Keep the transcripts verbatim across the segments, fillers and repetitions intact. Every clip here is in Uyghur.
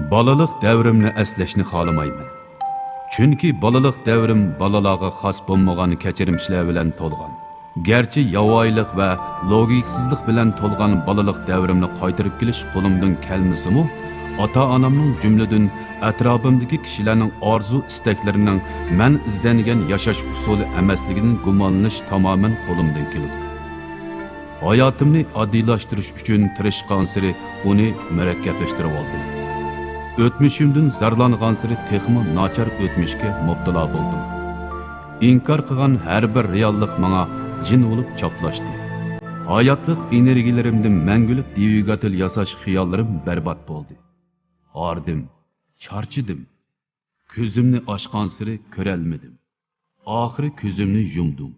بالىلىق دەۋرىمنى ئەسلەشنى خالىمايمەن. چۈنكى بالىلىق دەۋرىم بالىلارغا خاس بولمىغان كەچۈرمىشلەر بىلەن تولغان. گەرچە ياۋايىلىق ۋە لوگىكىسىزلىق بىلەن تولغان بالىلىق دەۋرىمنى قايتۇرۇپ كېلىش قولۇمدىن كەلمىسىمۇ، ئاتا-ئانامنىڭ، جۈملىدىن ئەتراپىمدىكى كىشىلەرنىڭ ئارزۇ-ئىستەكلىرىنىڭ مەن ئىزدەنگەن ياشاش ئۇسۇلى ئەمەسلىكىدىن گۇمانلىنىش تامامەن قولۇمدىن كېلىدۇ. ھاياتىمنى ئاددىيلاشتۇرۇش ئۈچۈن تىرىشقانسېرى ئۇنى مۇرەككەپلەشتۈرۈۋالدىم. ئۆتمۈشۈمدىن زارلانغانسېرى تېخىمۇ ناچار ئۆتمۈشكە مۇپتىلا بولدۇم. ئىنكار قىلغان ھەر بىر رېئاللىق ماڭا جىن بولۇپ چاپلاشتى. ھاياتلىق ئېنېرگىيىلىرىمدىن مەڭگۈلۈك دۋىگاتېل ياساش خىياللىرىم بەربات بولدى. ھاردىم، چارچىدىم. كۆزۈمنى ئاچقانسېرى كۆرەلمىدىم. ئاخىرى كۆزۈمنى يۇمدۇم.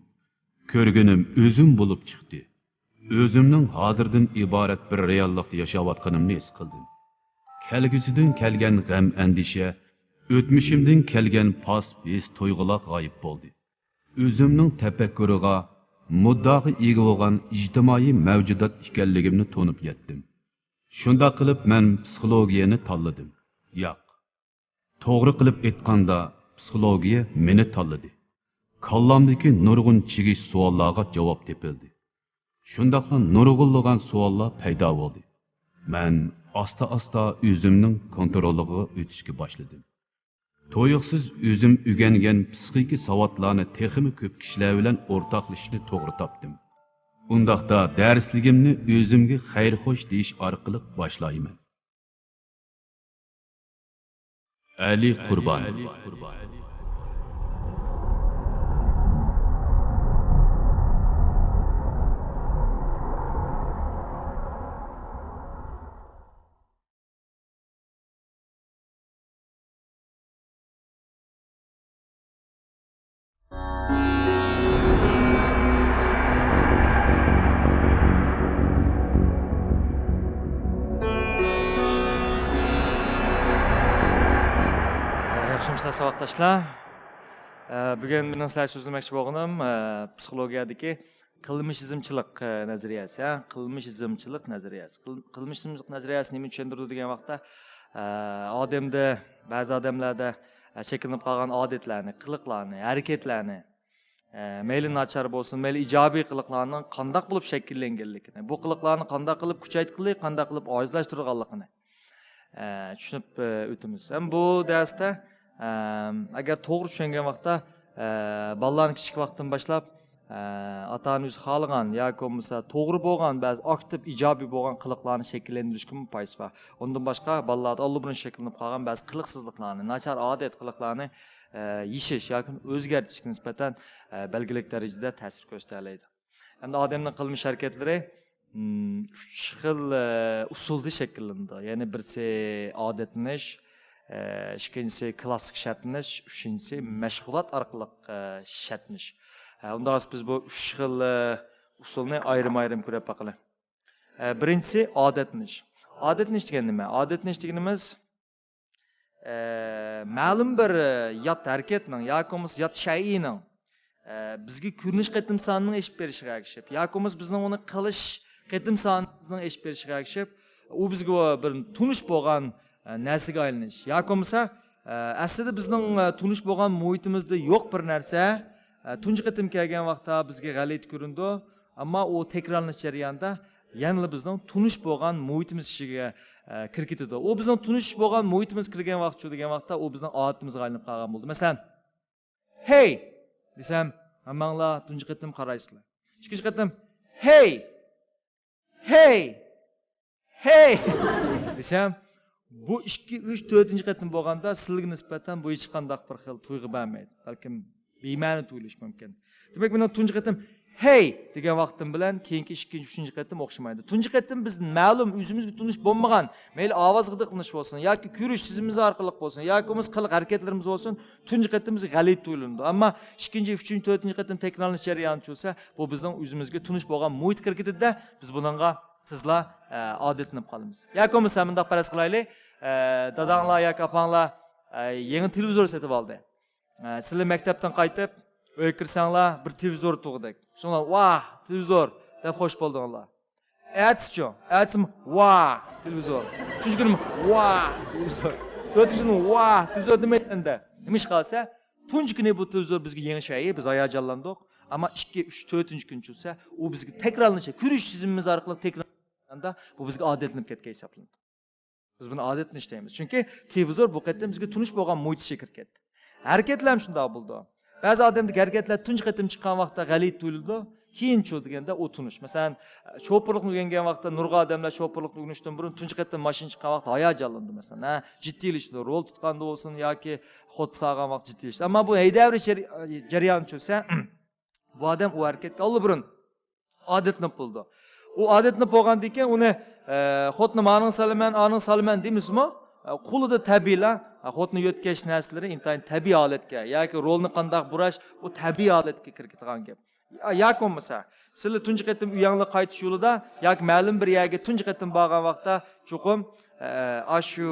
كۆرگىنىم ئۆزۈم بولۇپ چىقتى. ئۆزۈمنىڭ ھازىردىن ئىبارەت بىر رېئاللىقتا ياشاۋاتقىنىمنى ھېس قىلدىم. كەلگۈسىدىن كەلگەن غەم-ئەندىشە، ئۆتمۈشۈمدىن كەلگەن پاس ھېس-تۇيغۇلار غايىب بولدى. ئۆزۈمنىڭ تەپەككۇرىغا، مۇددىئاغا ئىگە بولغان ئىجتىمائىي مەۋجۇدات ئىكەنلىكىمنى تونۇپ يەتتىم. شۇنداق قىلىپ مەن پسىخولوگىيەنى تاللىدىم. ياق. توغرا قىلىپ ئېيتقاندا، پسىخولوگىيە مېنى تاللىدى. كاللامدىكى نۇرغۇن چىگىش سوئاللارغا جاۋاب تېپىلدى. شۇنداقلا نۇرغۇنلىغان سوئاللار پەيدا بولدى. مەن ئاستا-ئاستا ئۆزۈمنىڭ كونترولىغا ئۆتۈشكە باشلىدىم. تۇيۇقسىز ئۆزۈم ئۆگەنگەن پسىخىكا ساۋاتلارنى تېخىمۇ كۆپ كىشىلەر بىلەن ئورتاقلىشىشنى توغرا تاپتىم. ئۇنداقتا دەرسلىكىمنى ئۆزۈمگە خەير-خوش دېيىش ئارقىلىق باشلايمەن. ئەلى قۇربان. ياخشىمۇسىلەر ساۋاقداشلار؟ ئە، بۈگۈن مېنىڭ سىلەرگە سۆزلىمەكچى بولغىنىم، ئە، پسىخولوگىيەدىكى قىلمىشىزمچىلىق، ئە، نەزەرىيەسى، ھە؟ قىلمىشىزمچىلىق نەزەرىيەسى. قىل-، قىلمىشىزمچىلىق نەزەرىيەسى نېمىنى چۈشەندۈرىدۇ دېگەن ۋاقىتتا، ئە، ئادەمدە، بەزى ئادەملەردە، ئە، شەكىللىنىپ قالغان ئادەتلەرنى، قىلىقلارنى، ھەرىكەتلەرنى، ئە، مەيلى ناچار بولسۇن، مەيلى ئىجابىي قىلىقلارنىڭ قانداق بولۇپ شەكىللەنگەنلىكىنى، بۇ قىلىقلارنى قانداق قىلىپ كۈچەيتكىلى، قانداق قىلىپ ئاجىزلاشتۇرىدىغانلىقىنى، ئە، چۈشىنىپ، ئە، ئۆتىمىز. ھەم بۇ دەرستە، ئەم، ئەگەر توغرا چۈشەنگەن ۋاقىتتا، ئە، بالىلارنى كىچىك ۋاقىتتىن باشلاپ، ئە، ئاتا-ئانا ئۆزى خالىغان ياكى بولمىسا توغرا بولغان، بەزى ئاكتىپ، ئىجابىي بولغان قىلىقلارنى شەكىللەندۈرۈشكىمۇ پايدىسى بار. ئۇندىن باشقا، بالىلاردا ئاللىبۇرۇن شەكىللىنىپ قالغان بەزى قىلىقسىزلىقلارنى، ناچار ئادەت قىلىقلارنى، ئە، يېشىش ياكى ئۆزگەرتىشكە نىسبەتەن، ئە، بەلگىلىك دەرىجىدە تەسىر كۆرسىتەلەيدۇ. ئەمدى ئادەمنىڭ قىلمىش ھەرىكەتلىرى، مم، ئۈچ خىل، ئە، ئۇسۇلدا شەكىللىنىدۇ. يەنى بىرسى ئادەتلىنىش، ئە، ئىككىنچىسى كىلاسسىك شەرتلىنىش، ئۈچىنچىسى مەشغۇلات ئارقىلىق، ئە، شەرتلىنىش. ئە، ئۇنداق بولسا بىز بۇ ئۈچ خىل، ئە، ئۇسۇلنى ئايرىم-ئايرىم كۆرۈپ باقىلى. ئە، بىرىنچىسى ئادەتلىنىش. ئادەتلىنىش دېگەن نېمە؟ ئادەتلىنىش دېگىنىمىز، ئە، مەلۇم بىر، ئە، يات ھەرىكەتنىڭ ياكى بولمىسا يات شەيئىنىڭ، ئە، بىزگە كۆرۈنۈش قېتىم سانىنىڭ ئېشىپ بېرىشىغا ئەگىشىپ، ياكى بولمىسا بىزنىڭ ئۇنى قىلىش قېتىم سانىمىزنىڭ ئېشىپ بېرىشىغا ئەگىشىپ، ئۇ بىزگە بىر تونۇش بولغان، ئە، نەرسىگە ئايلىنىش. ياكى بولمىسا، ئە، ئەسلىدە بىزنىڭ، ئە، تونۇش بولغان مۇھىتىمىزدا يوق بىر نەرسە، ئە، تۇنجى قېتىم كەلگەن ۋاقىتتا بىزگە غەلىتە كۆرۈنىدۇ. ئەمما ئۇ تەكرارلىنىش جەريانىدا يەنىلا بىزنىڭ تونۇش بولغان مۇھىتىمىز ئىچىگە، ئە، كىرىپ كېتىدۇ. ئۇ بىزنىڭ تونۇش بولغان مۇھىتىمىز كىرگەن ۋاقىت شۇ دېگەن ۋاقىتتا ئۇ بىزنىڭ ئادىتىمىزگە ئايلىنىپ قالغان بولىدۇ. مەسىلەن، «ھەي!» دېسەم، ھەممەڭلار تۇنجى قېتىم قارايسىلەر. ئىككىنچى قېتىم، «ھەي!» «ھەي! ھەي!» دېسەم، بۇ ئىككى، ئۈچ، تۆتىنچى قېتىم بولغاندا سىلىگە نىسبەتەن بۇ ھېچقانداق بىر خىل تۇيغۇ بەرمەيدۇ. بەلكىم بىمەنە تۇيۇلۇشى مۇمكىن. دېمەك، مېنىڭ تۇنجى قېتىم «ھەي!» دېگەن ۋاقتىم بىلەن كېيىنكى ئىككىنچى، ئۈچىنچى قېتىم ئوخشىمايدۇ. تۇنجى قېتىم بىز مەلۇم ئۆزىمىزگە تونۇش بولمىغان، مەيلى ئاۋازغا دىققىتىنىش بولسۇن ياكى كۆرۈش سېزىمىمىز ئارقىلىق بولسۇن ياكى بولمىسا قىلىق ھەرىكەتلىرىمىز بولسۇن، تۇنجى قېتىم بىزگە غەلىتە تۇيۇلىدۇ. ئەمما ئىككىنچى، ئۈچىنچى، تۆتىنچى قېتىم تەكرارلىنىش جەريانى چۈشسە، بۇ بىزنىڭ ئۆزىمىزگە تونۇش بولغان مۇھىتقا كىرىپ كېتىدۇ-دە، بىز بۇنىڭغا تېزلا، ئە، ئادەتلىنىپ قالىمىز. ياكى بولمىسا مۇنداق پەرەز قىلايلى، ئە، داداڭلار ياكى ئاپاڭلار، ئە، يېڭى تېلېۋىزور سېتىپ ئالدى. ئە، سىلەر مەكتەپتىن قايتىپ، ئۆيگە كىرسەڭلار، بىر تېلېۋىزور تۇغدەك. شۇڭلار، «ۋاھ، تېلېۋىزور!» دەپ خوش بولدۇڭلار. ئەتىسىچۇ؟ ئەتىسىمۇ ۋا تېلېۋىزور. ئۈچىنچى كۈنىمۇ ۋا تېلېۋىزور. تۆتىنچى كۈنىمۇ ۋا تېلېۋىزور دېمەيدىكەن-دە. نېمىشقا دېسە، تۇنجى كۈنى بۇ تېلېۋىزور بىزگە يېڭى شەيئى، بىز ھاياجانلاندۇق. ئەمما ئىككى، ئۈچ، تۆتىنچى كۈنى چۈشسە، ئۇ بىزگە تەكرارلىنىشى، كۆرۈش تىزىمىمىز ئارقىلىق تەكرارلانغاندا، بۇ بىزگە ئادەتلىنىپ كەتكەن ھېسابلىنىدۇ. بىز بۇنى ئادەتلىنىش دەيمىز. چۈنكى تېلېۋىزور بۇ قېتىم بىزگە تونۇش بولغان مۇھىت ئىچىگە كىرىپ كەتتى. ھەرىكەتلەرمۇ شۇنداق بولىدۇ. بەزى ئادەمدىكى ھەرىكەتلەر تۇنجى قېتىم چىققان ۋاقىتتا غەلىتە تۇيۇلىدۇ، كېيىنچۇ دېگەندە ئۇ تونۇش. مەسىلەن، شوپۇرلۇقنى ئۆگەنگەن ۋاقىتتا نۇرغۇن ئادەملەر شوپۇرلۇقنى ئۆگىنىشتىن بۇرۇن تۇنجى قېتىم ماشىنا چىققان ۋاقىتتا ھاياجانلىنىدۇ، مەسىلەن، ھە، جىددىيلىشىدۇ، رول تۇتقاندا بولسۇن ياكى خوتۇن ساغان ۋاقىت جىددىيلىشىدۇ. ئەمما بۇ ھەيدەۋېرىش جەر-، جەريانى چۈشسە، بۇ ئادەم ئۇ ھەرىكەتكە ئاللىبۇرۇن ئادەتلىنىپ بولىدۇ. ئۇ ئادەتلىنىپ بولغاندىن كېيىن ئۇنى، ئە، خوتۇنۇم ئانىڭ سالىمەن، ئانىڭ سالىمەن دېمىسىمۇ، ئە، قولىدا تەبىئىيلا، ئە، خوتۇنى يۆتكەش نەرسىلىرى ئىنتايىن تەبىئىي ھالەتكە ياكى رولنى قانداق بۇراش، ئۇ تەبىئىي ھالەتكە كىرىپ كېتىدىغان گەپ. يا-، ياكى بولمىسا، سىلى تۇنجى قېتىم ئۆيەڭلار قايتىش يولىدا ياكى مەلۇم بىر يەرگە تۇنجى قېتىم بارغان ۋاقىتتا چوقۇم، ئە، ئاشۇ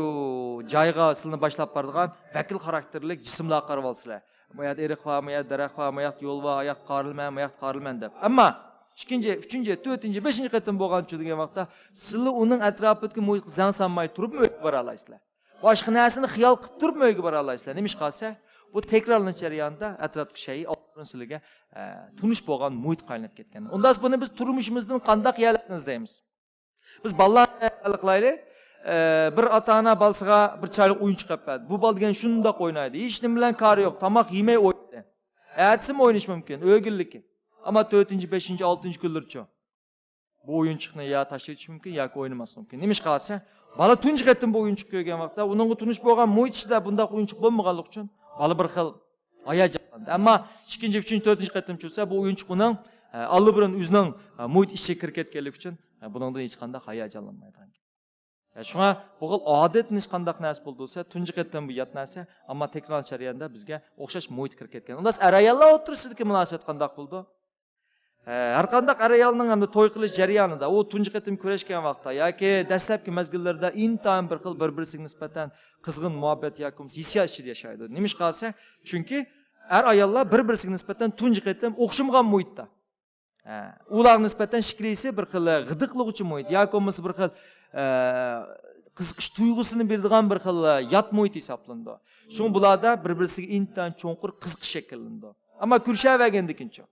جايغا سىلىنى باشلاپ بارىدىغان ۋەكىل خاراكتېرلىك جىسىملارغا قارىۋالسىلەر. ما يەردە ئېرىق بار، ما يەردە دەرەخ بار، ما ياقتا يول بار، ئاياقتا قارىلىمەن، ما ياقتا قارىلىمەن دەپ. ئەمما ئىككىنچى، ئۈچىنچى، تۆتىنچى، بەشىنچى قېتىم بولغانچۇ دېگەن ۋاقىتتا سىلى ئۇنىڭ ئەتراپىدىكى مۇھىتقا زەڭ سالماي تۇرۇپمۇ ئۆيگە بارالايسىلەر. باشقا نەرسىنى خىيال قىلىپ تۇرۇپمۇ ئۆيگە بارالايسىلەر. نېمىشقا دېسە، بۇ تەكرارلىنىش جەريانىدا ئەتراپتىكى شەيئى ئاللىبۇرۇن سىلىگە، ئە، تونۇش بولغان مۇھىتقا ئايلىنىپ كەتكەن. ئۇنداق بۇنى بىز تۇرمۇشىمىزدىن قانداق يەرلەرنى ئىزدەيمىز؟ بىز بالىلارنى ھەل قىلايلى. ئە، بىر ئاتا-ئانا بالىسىغا بىر چىرايلىق ئويۇنچۇق ئېلىپ بەردى. بۇ بالا دېگەن شۇنداق ئوينايدۇ. ھېچنېمە بىلەن كارى يوق. تاماق يېمەي ئوينايدۇ. ئەتىسىمۇ ئوينىشى مۇمكىن، ئۆگۈنلۈكى. ئەمما تۆتىنچى، بەشىنچى، ئالتىنچى كۈنلىرىچۇ؟ بۇ ئويۇنچۇقنى يا تاشلىۋېتىشى مۇمكىن ياكى ئوينىماسلىقى مۇمكىن. نېمىشقا دېسە، بالا تۇنجى قېتىم بۇ ئويۇنچۇقنى كۆرگەن ۋاقىتتا ئۇنىڭغا تونۇش بولغان مۇھىت ئىچىدە بۇنداق ئويۇنچۇق بولمىغانلىقى ئۈچۈن بالا بىر خىل ھاياجانلاندى. ئەمما ئىككىنچى، ئۈچىنچى، تۆتىنچى قېتىم چۈشسە، بۇ ئويۇنچۇق ئۇنىڭ، ئە، ئاللىبۇرۇن ئۆزىنىڭ، ئە، مۇھىت ئىچىگە كىرىپ كەتكەنلىكى ئۈچۈن، ئە، بۇنىڭدىن ھېچقانداق ھاياجانلانمايدىغان گەپ. ئە، شۇڭا بۇ خىل ئادەتلىنىش قانداق نەرسە بولىدۇ دېسە، تۇنجى قېتىم بۇ يات نەرسە، ئەمما تەكرار جەريانىدا بىزگە ئوخشاش مۇھىتقا كىرىپ كەتكەن. ئۇنداق ئەر-ئاياللار ئوتتۇرىسىدىكى مۇناسىۋەت قانداق بولىدۇ؟ ھە، ھەر قانداق ئەر-ئايالنىڭ ھەمدە توي قىلىش جەريانىدا، ئۇ تۇنجى قېتىم كۆرۈشكەن ۋاقىتتا ياكى دەسلەپكى مەزگىللىرىدە ئىنتايىن بىر خىل بىر-بىرسىگە نىسبەتەن قىزغىن مۇھەببەت ياكى بولمىسا ھېسسىيات ئىچىدە ياشايدۇ. نېمىشقا دېسە، چۈنكى ئەر-ئاياللار بىر-بىرسىگە نىسبەتەن تۇنجى قېتىم ئوخشىمىغان مۇھىتتا. ھە، ئۇلارغا نىسبەتەن شىكلىسى بىر خىل غىدىقلىغۇچى مۇھىت ياكى بولمىسا بىر خىل، ئە، قىزىقىش تۇيغۇسىنى بېرىدىغان بىر خىل يات مۇھىت ھېسابلىنىدۇ. شۇڭا بۇلاردا بىر-بىرسىگە ئىنتايىن چوڭقۇر قىزىقىش شەكىللىنىدۇ. ئەمما كۆرۈشەۋەرگەندىكىنچۇ؟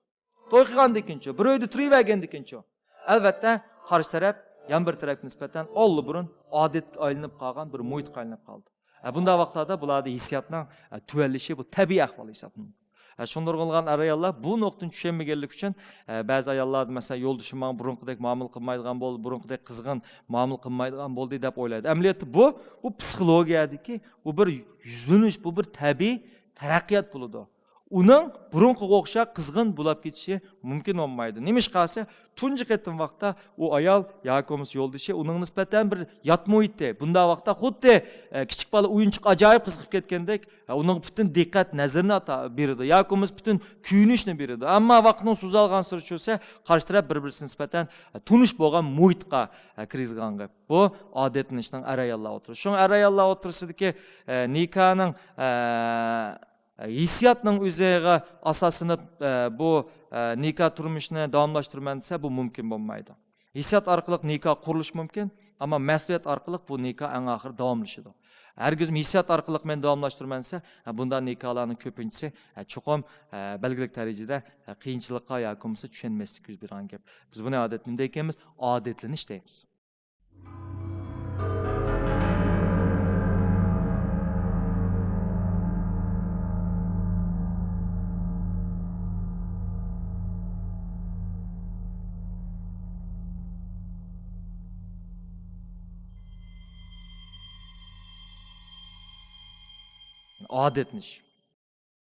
توي قىلغاندىكىنچۇ، بىر ئۆيدە تۇرۇۋەرگەندىكىنچۇ؟ ئەلۋەتتە، قارشى تەرەپ يەنە بىر تەرەپكە نىسبەتەن ئاللىبۇرۇن ئادەتكە ئايلىنىپ قالغان بىر مۇھىتقا ئايلىنىپ قالدى. ھە، بۇنداق ۋاقىتلاردا بۇلاردا ھېسسىياتنىڭ، ھە، تۆۋەنلىشى بۇ تەبىئىي ئەھۋال ھېسابلىنىدۇ. ھە، شۇڭا نۇرغۇنلىغان ئەر-ئاياللار بۇ نۇقتىنى چۈشەنمىگەنلىكى ئۈچۈن، ھە، بەزى ئاياللاردا، مەسىلەن، يولدىشىم ماڭا بۇرۇنقىدەك مۇئامىلە قىلمايدىغان بولدى، بۇرۇنقىدەك قىزغىن مۇئامىلە قىلمايدىغان بولدى دەپ ئويلايدۇ. ئەمەلىيەتتە بۇ، بۇ پسىخولوگىيەدىكى بۇ بىر يۈزلىنىش، بۇ بىر تەبىئىي تەرەققىيات بولىدۇ. ئۇنىڭ بۇرۇنقىغا ئوخشاش قىزغىن بولاپ كېتىشى مۇمكىن بولمايدۇ. نېمىشقا دېسە، تۇنجى قېتىم ۋاقىتتا ئۇ ئايال ياكى بولمىسا يولدىشى ئۇنىڭغا نىسبەتەن بىر يات مۇھىتتا. بۇنداق ۋاقىتتا خۇددى، ئە، كىچىك بالا ئويۇنچۇققا ئاجايىپ قىزىقىپ كەتكەندەك، ئە، ئۇنىڭغا پۈتۈن دىققەت نەزىرىنى ئاتا-، بېرىدۇ ياكى بولمىسا پۈتۈن كۆيۈنۈشنى بېرىدۇ. ئەمما ۋاقىتنىڭ سوزۇلغانسېرى چۈشسە، قارشى تەرەپ بىر-بىرسىگە نىسبەتەن، ئە، تونۇش بولغان مۇھىتقا، ئە، كىرىدىغان گەپ. بۇ ئادەتلىنىشنىڭ ئەر-ئاياللار ئوتتۇرىسىدا. شۇڭا ئەر-ئاياللار ئوتتۇرىسىدىكى، ئە، نىكاھنىڭ، ئە، ھېسسىياتنىڭ ئۆزىگە ئاساسلىنىپ، ئە، بۇ، ئە، نىكاھ تۇرمۇشىنى داۋاملاشتۇرىمەن دېسە، بۇ مۇمكىن بولمايدۇ. ھېسسىيات ئارقىلىق نىكاھ قۇرۇلۇشى مۇمكىن، ئەمما مەسئۇلىيەت ئارقىلىق بۇ نىكاھ ئەڭ ئاخىرى داۋاملىشىدۇ. ھەرگىزمۇ ھېسسىيات ئارقىلىق مەن داۋاملاشتۇرىمەن دېسە، ھە، بۇنداق نىكاھلارنىڭ كۆپىنچىسى، ھە، چوقۇم، ھە، بەلگىلىك دەرىجىدە، ھە، قىيىنچىلىققا ياكى بولمىسا چۈشەنمەسلىككە يۈز بېرىدىغان گەپ. بىز بۇنى ئادەتتە نېمە دەيدىكەنمىز؟ ئادەتلىنىش دەيمىز. ئادەتلىنىش.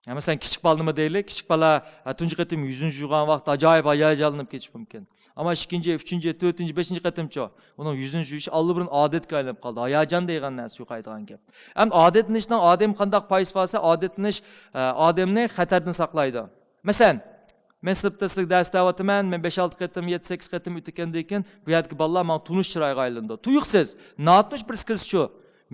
يا، مەسىلەن، كىچىك بالىنىمۇ دەيلى، كىچىك بالا، ھە، تۇنجى قېتىم يۈزىنى يۇغان ۋاقىتتا ئاجايىپ ھاياجانلىنىپ كېتىشى مۇمكىن. ئەمما ئىككىنچى، ئۈچىنچى، تۆتىنچى، بەشىنچى قېتىمچۇ، ئۇنىڭ يۈزىنى يۇيۇشى ئاللىبۇرۇن ئادەتكە ئايلىنىپ قالدى. ھاياجان دەيدىغان نەرسە يوقايدىغان گەپ. ئەمدى ئادەتلىنىشنىڭ ئادەمگە قانداق پايدىسى بار دېسە، ئادەتلىنىش، ئە، ئادەمنى خەتەردىن ساقلايدۇ. مەسىلەن، مەن سىنىپتا سىزگە دەرس بېرىۋاتىمەن، مەن بەش-ئالتە قېتىم، يەتتە-سەككىز قېتىم ئۆتكەندىن كېيىن، بۇ يەردىكى بالىلار ماڭا تونۇش چىرايغا ئايلىنىدۇ. تۇيۇقسىز، ناتونۇش بىرسى كىرسىچۇ،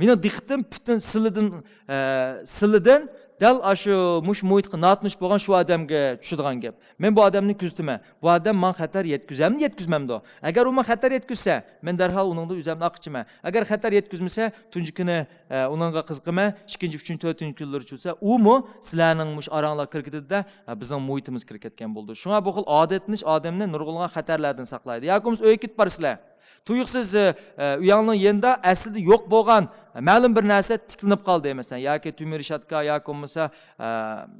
مېنىڭ دىققىتىم پۈتۈن سىلىدىن، ئە، سىلىدىن دەل ئاشۇ مۇشۇ مۇھىتقا ناتونۇش بولغان شۇ ئادەمگە چۈشىدىغان گەپ. مەن بۇ ئادەمنى كۆزىتىمەن. بۇ ئادەم ماڭا خەتەر يەتكۈزەمدۇ، يەتكۈزمەمدۇ؟ ئەگەر ئۇ ماڭا خەتەر يەتكۈزسە، مەن دەرھال ئۇنىڭدىن ئۆزۈمنى ئاققۇچىمەن. ئەگەر خەتەر يەتكۈزمىسە، تۇنجى كۈنى، ئە، ئۇنىڭغا قىزىقىمەن. ئىككىنچى، ئۈچىنچى، تۆتىنچى كۈنلىرى چۈشسە، ئۇمۇ سىلەرنىڭ مۇشۇ ئاراڭلارغا كىرىپ كېتىدۇ-دە، ئە، بىزنىڭ مۇھىتىمىز كىرىپ كەتكەن بولىدۇ. شۇڭا بۇ خىل ئادەتلىنىش ئادەمنى نۇرغۇنلىغان خەتەرلەردىن ساقلايدۇ. ياكى بولمىسا ئۆيگە كېتىپ بارىسىلەر. تۇيۇقسىز، ئە، ئۆيۈڭنىڭ يېنىدا ئەسلىدە يوق بولغان مەلۇم بىر نەرسە تىكلىنىپ قالدى. مەسىلەن، ياكى تۆمۈر رېشاتكا، ياكى بولمىسا، ئە،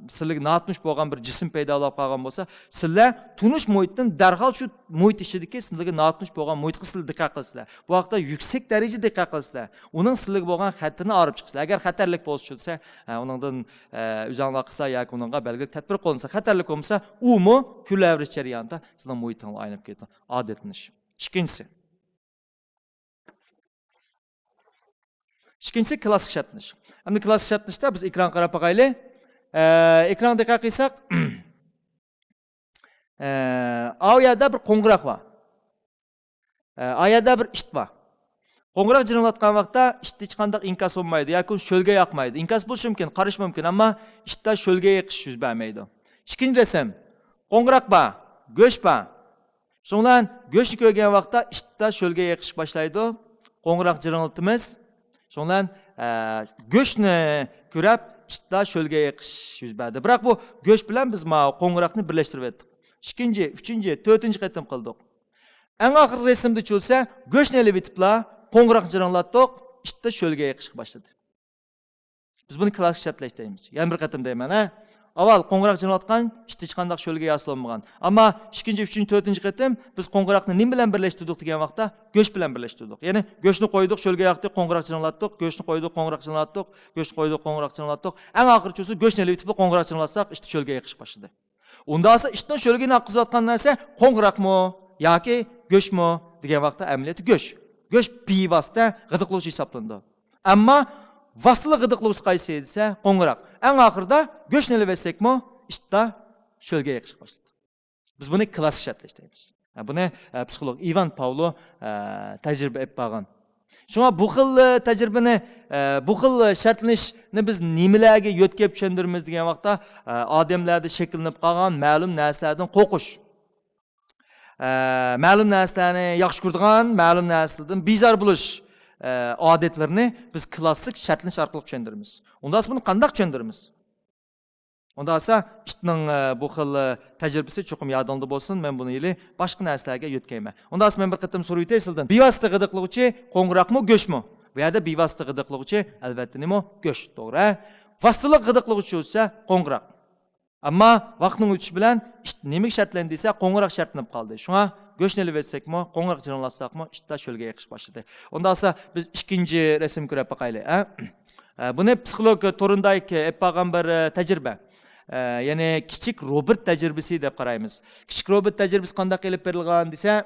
سىلىگە ناتونۇش بولغان بىر جىسىم پەيدا بولۇپ قالغان بولسا، سىلەر تونۇش مۇھىتتىن دەرھال شۇ مۇھىت ئىچىدىكى سىلىگە ناتونۇش بولغان مۇھىتقا سىلەر دىققەت قىلىسىلەر. بۇ ھەقتە يۈكسەك دەرىجىدە دىققەت قىلىسىلەر. ئۇنىڭ سىلىگە بولغان خەتىرىنى ئايرىپ چىقىسىلەر. ئەگەر خەتەرلىك بولسا، شۇ دېسە، ئە، ئۇنىڭدىن، ئە، ئۆزۈڭلار قىلسا ياكى ئۇنىڭغا بەلگىلىك تەدبىر قوللىنسا، خەتەرلىك بولمىسا، ئۇمۇ كۈنلەۋرىش جەريانىدا سىلىنىڭ مۇھىتىڭلار ئايلىنىپ كېتىدۇ. ئادەتلىنىش. ئىككىنچىسى. ئىككىنچىسى كلاسسىك شەرتلىنىش. ئەمدى كلاسسىك شەرتلىنىشتە بىز ئېكرانغا قاراپ باقايلى. ئە، ئېكرانغا دىققەت قىلساق، ئە، ئاۋۇ يەردە بىر قوڭغۇراق بار. ئە، ئاۋۇ يەردە بىر ئىت بار. قوڭغۇراق جىرىڭلاتقان ۋاقىتتا ئىتتا ھېچقانداق ئىنكاس بولمايدۇ ياكى شۆلگە ياقمايدۇ. ئىنكاس بولۇشى مۇمكىن، قارىشى مۇمكىن، ئەمما ئىتتا شۆلگە يېقىش يۈز بەرمەيدۇ. ئىككىنچى رەسىم. قوڭغۇراق بار، گۆش بار. شۇنىڭ بىلەن گۆشنى كۆرگەن ۋاقىتتا ئىتتا شۆلگە يېقىش باشلايدۇ. قوڭغۇراق جىرىڭلىتىمىز. شۇنىڭ بىلەن، ئە، گۆشنى كۆرۈپ ئىتتا شۆلگە يېقىش يۈز بەردى. بىراق بۇ گۆش بىلەن بىز ماۋۇ قوڭغۇراقنى بىرلەشتۈرۈۋەتتۇق. ئىككىنچى، ئۈچىنچى، تۆتىنچى قېتىم قىلدۇق. ئەڭ ئاخىرقى رەسىمدە چۈشسە، گۆشنى ئېلىۋېتىپلا قوڭغۇراق جىرىڭلاتتۇق، ئىتتا شۆلگە يېقىشقا باشلىدى. بىز بۇنى كلاسسىك شەرتلەش دەيمىز. يەنە بىر قېتىم دەيمەن، ھە. ئاۋۋال قوڭغۇراق جىرىڭلاتقان، ئىتتا ھېچقانداق شۆلگە ھاسىل بولمىغان. ئەمما ئىككىنچى، ئۈچىنچى، تۆتىنچى قېتىم بىز قوڭغۇراقنى نېمە بىلەن بىرلەشتۈردۇق دېگەن ۋاقىتتا گۆش بىلەن بىرلەشتۈردۇق. يەنى گۆشنى قويدۇق، شۆلگە ياقتى، قوڭغۇراق جىرىڭلاتتۇق، گۆشنى قويدۇق، قوڭغۇراق جىرىڭلاتتۇق، گۆشنى قويدۇق، قوڭغۇراق جىرىڭلاتتۇق. ئەڭ ئاخىرى چۈشسە گۆشنى ئېلىۋېتىپلا قوڭغۇراق جىرىڭلاتساق، ئىتتا شۆلگە يېقىشقا باشلىدى. ئۇنداقسا ئىتنىڭ شۆلگىنى ئاققۇزۇۋاتقان نەرسە قوڭغۇراقمۇ ياكى گۆشمۇ دېگەن ۋاقىتتا ئەمەلىيەتتە گۆش. گۆش بىۋاسىتە غىدىقلىغۇچى ھېسابلىنىدۇ. ئەمما ۋاسىتىلىك غىدىقلىغۇچى قايسى دېسە، قوڭغۇراق. ئەڭ ئاخىرىدا گۆشنى ئېلىۋەتسەكمۇ، ئىتتا شۆلگە يېقىشقا باشلىدى. بىز بۇنى كلاسسىك شەرتلەش دەيمىز. ھە، بۇنى، ئە، پسىخولوگ ئىۋان پاۋلو، ئە، تەجرىبە ئېلىپ بارغان. شۇڭا بۇ خىل، ئە، تەجرىبىنى، ئە، بۇ خىل شەرتلىنىشنى بىز نېمىلەرگە يۆتكەپ چۈشەندۈرىمىز دېگەن ۋاقىتتا، ئە، ئادەملەردە شەكىللىنىپ قالغان مەلۇم نەرسىلەردىن قورقۇش، ئە، مەلۇم نەرسىلەرنى ياخشى كۆرىدىغان، مەلۇم نەرسىلەردىن بىزار بولۇش، ئە، ئادەتلىرىنى بىز كلاسسىك شەرتلىنىش ئارقىلىق چۈشەندۈرىمىز. ئۇنداقسا بۇنى قانداق چۈشەندۈرىمىز؟ ئۇنداقسا ئىتنىڭ، ئە، بۇ خىل، ئە، تەجرىبىسى چوقۇم يادىڭدا بولسۇن، مەن بۇنى ھېلى باشقا نەرسىلەرگە يۆتكەيمەن. ئۇنداقسا مەن بىر قېتىم سورىۋېتەي سىلىدىن. بىۋاسىتە غىدىقلىغۇچى قوڭغۇراقمۇ، گۆشمۇ؟ بۇ يەردە بىۋاسىتە غىدىقلىغۇچى، ئەلۋەتتە، نېمە؟ گۆش، توغرا. ۋاسىتىلىك غىدىقلىغۇچى بولسا قوڭغۇراق. ئەمما ۋاقىتنىڭ ئۆتۈشى بىلەن ئىت نېمىگە شەرتلەندى دېسە، قوڭغۇراق شەرتلىنىپ قالدى. شۇڭا گۆشنى ئېلىۋەتسەكمۇ، قوڭغۇراق جىرىڭلاتساقمۇ، ئىتتا شۆلگە يېقىش باشلىدى. ئۇنداقسا بىز ئىككىنچى رەسىمگە كۆرۈپ باقايلى، ھە؟ ئە، بۇنى پسىخولوگ تورندايك ئېلىپ بارغان بىر، ئە، تەجرىبە. ئە، يەنى كىچىك روبېرت تەجرىبىسى دەپ قارايمىز. كىچىك روبېرت تەجرىبىسى قانداق ئېلىپ بېرىلغان دېسە،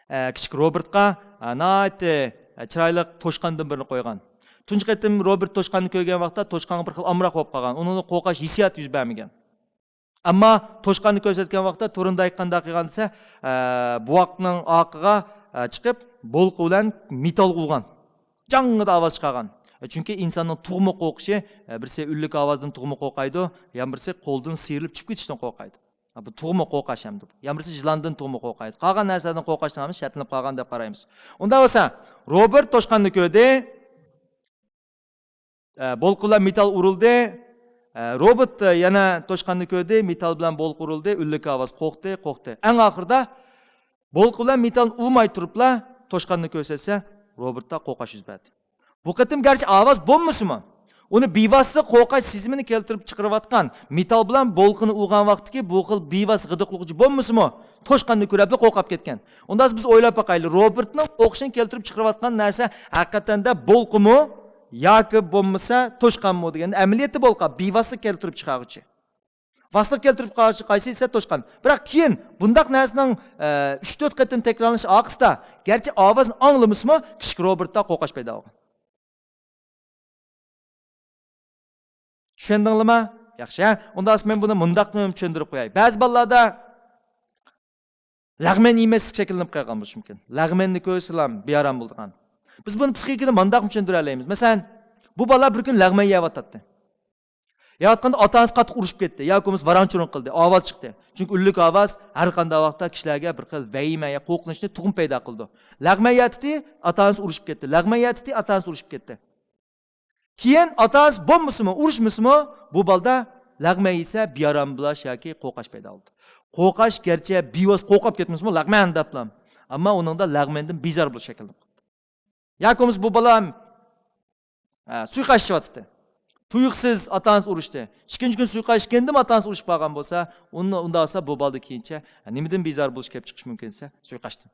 ئە، كىچىك روبېرتقا، ئە، ناھايىتى، ئە، چىرايلىق توشقاندىن بىرنى قويغان. تۇنجى قېتىم روبېرت توشقاننى كۆرگەن ۋاقىتتا توشقانغا بىر خىل ئامراق بولۇپ قالغان. ئۇنىڭدا قورقۇش ھېسسىياتى يۈز بەرمىگەن. ئەمما توشقاننى كۆرسەتكەن ۋاقىتتا تورندايك قانداق قىلغان دېسە، ئە، بوۋاقنىڭ ئارقىغا، ئە، چىقىپ، بولقا بىلەن مېتال ئۇرغان. جاڭڭىدە ئاۋاز چىقارغان. ئە، چۈنكى ئىنساننىڭ تۇغما قورقۇشى، ئە، بىرسى ئۈنلۈك ئاۋازدىن تۇغما قورقايدۇ، يەنە بىرسى قولدىن سىيرىلىپ چۈشۈپ كېتىشتىن قورقايدۇ. ھە، بۇ تۇغما قورقۇش ھەم. يەنە بىرسى يىلاندىن تۇغما قورقايدۇ. قالغان نەرسىلەردىن قورقۇشنىڭ ھەممىسى شەرتلىنىپ قالغان دەپ قارايمىز. ئۇنداق بولسا، روبېرت توشقاننى كۆردى. ئە، بولقا بىلەن مېتال ئۇرۇلدى. ئە، روبېرت، ئە، يەنە توشقاننى كۆردى، مېتال بىلەن بولقا ئۇرۇلدى، ئۈنلۈك ئاۋاز، قورقتى، قورقتى. ئەڭ ئاخىرىدا بولقا بىلەن مېتال ئۇرماي تۇرۇپلا توشقاننى كۆرسەتسە، روبېرتتا قورقۇش يۈز بەردى. بۇ قېتىم گەرچە ئاۋاز بولمىسىمۇ، ئۇنى بىۋاسىتە قورقۇش سېزىمىنى كەلتۈرۈپ چىقىرىۋاتقان مېتال بىلەن بولقىنى ئۇرغان ۋاقىتتىكى بۇ خىل بىۋاسىتە غىدىقلىغۇچى بولمىسىمۇ، توشقاننى كۆرۈپلا قورقۇپ كەتكەن. ئۇنداقتا بىز ئويلاپ باقايلى، روبېرتنىڭ قورقۇشىنى كەلتۈرۈپ چىقىرىۋاتقان نەرسە ھەقىقەتەندە بولقىمۇ ياكى بولمىسا توشقانمۇ دېگەندە، ئەمەلىيەتتە بولقا بىۋاسىتە كەلتۈرۈپ چىقارغۇچى. ۋاسىتە كەلتۈرۈپ قارشى قايسى دېسە توشقان. بىراق كېيىن بۇنداق نەرسىنىڭ، ئە، ئۈچ تۆت قېتىم تەكرارلىنىشى ئارقىسىدا، گەرچە ئاۋازنى ئاڭلىمىسىمۇ، كىچىك روبېرتتا قورقۇش پەيدا بولغان. چۈشەندىڭلىما؟ ياخشى، ھە؟ ئۇنداق مەن بۇنى مۇنداق چۈشەندۈرۈپ قوياي. بەزى بالىلاردا لەغمەن يېمەسلىك شەكىللىنىپ قالغان بولۇشى مۇمكىن. لەغمەننى كۆرسىلا بىئارام بولىدىغان. بىز بۇنى پسىخىكىدا مۇنداقمۇ چۈشەندۈرەلەيمىز. مەسىلەن، بۇ بالا بىر كۈنى لەغمەن يەۋاتاتتى. ياتقاندا ئاتا ئانىسى قاتتىق ئۇرۇشۇپ كەتتى ياكى بولمىسا ۋاران چۇرۇن قىلدى، ئاۋاز چىقتى. چۈنكى ئۈنلۈك ئاۋاز ھەر قانداق ۋاقىتتا كىشىلەرگە بىر خىل ۋەھىمە يا قورقۇنچنى تۇغۇم پەيدا قىلىدۇ. لەغمەن ياتتى، ئاتا ئانىسى ئۇرۇشۇپ كەتتى. لەغمەن ياتتى، ئاتا ئانىسى ئۇرۇشۇپ كەتتى. كېيىن ئاتا ئانىسى بولمىسىمۇ، ئۇرۇشمىسىمۇ، بۇ بالىدا لەغمەن يېسە بىئارام بولاش ياكى قورقاش پەيدا بولىدۇ. قورقاش گەرچە بىۋاسىتە قورقۇپ كەتمىسىمۇ، لەغمەن دەپلا، ئەمما ئۇنىڭدا لەغمەندىن بىزار بولۇش شەكىللىنىپ قالىدۇ. ياكى بولمىسا بۇ بالام، ئە، سۇيىقاس ئىچىۋاتىدۇ. تۇيۇقسىز ئاتا ئانىسى ئۇرۇشتى. ئىككىنچى كۈن سۇيىقاس ئىچكەندىمۇ ئاتا ئانىسى ئۇرۇشۇپ قالغان بولسا، ئۇندا، ئۇنداق بولسا بۇ بالىدا كېيىنچە، ئە، نېمىدىن بىزار بولۇش كېلىپ چىقىشى مۇمكىن دېسە، سۇيىقاستىن.